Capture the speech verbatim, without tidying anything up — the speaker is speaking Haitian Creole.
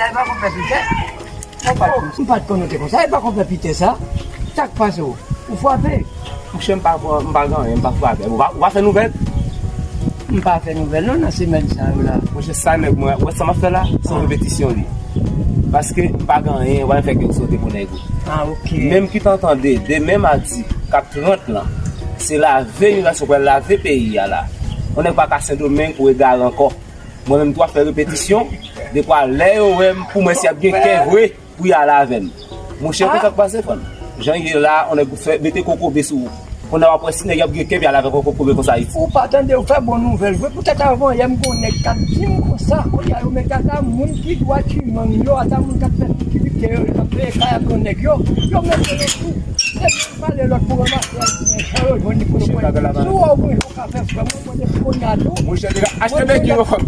Sa e pa konpè Pitè? Mwen pa t konn, mwen pa t konn ou te konsa. E pa konpè Pitè sa? Sa k pase w? Ou frape? Monchè, m pa, m pa gen anyen, m pa frape. Ou pa, ou pa fè nouvèl? M pa fè nouvèl non nan semèn sa yo la. Monchè, sa nèg mwen, ou wè sa m ap fè la? Se yon repetisyon li. Paske m pa gen anyen, w ap fè gen sote pou nèg ou. Ah, ok. Menm ki t antande, demen madi, k ap trant lan, se lave nou la, se pral lave peyi a la. Yon nèg pa ka Sendomeng pou egare ankò. Mwen menm tou ap fè repetisyon, dekwa lè yo wè m pou mwen si y ap gen kè vre pou y ale avè m. Monchè, konn sa k pase, fann. Jan ye la, on nèg fè, mete kokobe sou ou. Kounye a w ap wè si nèg y ap gen kè pou y ale avè kokobe konsa Ayiti. Ou pa tande, ou fè bon nouvèl vre. Poutèt avan yè m gon nèg k ap di m konsa, kounye a yo mete ata moun ki dwa timang yo, ata moun k ap fè sekirite yo, k ap veye kay ak grann nèg yo, yo mete yo sou. Se pale lòt pou ranmase Ayisyen, sa yo jwenn li pou yo pran. Si w wè w gon jan w ka fè frè m, mwen mande pou kounye a tou. Monchè, nèg la achte bègin yo, fann.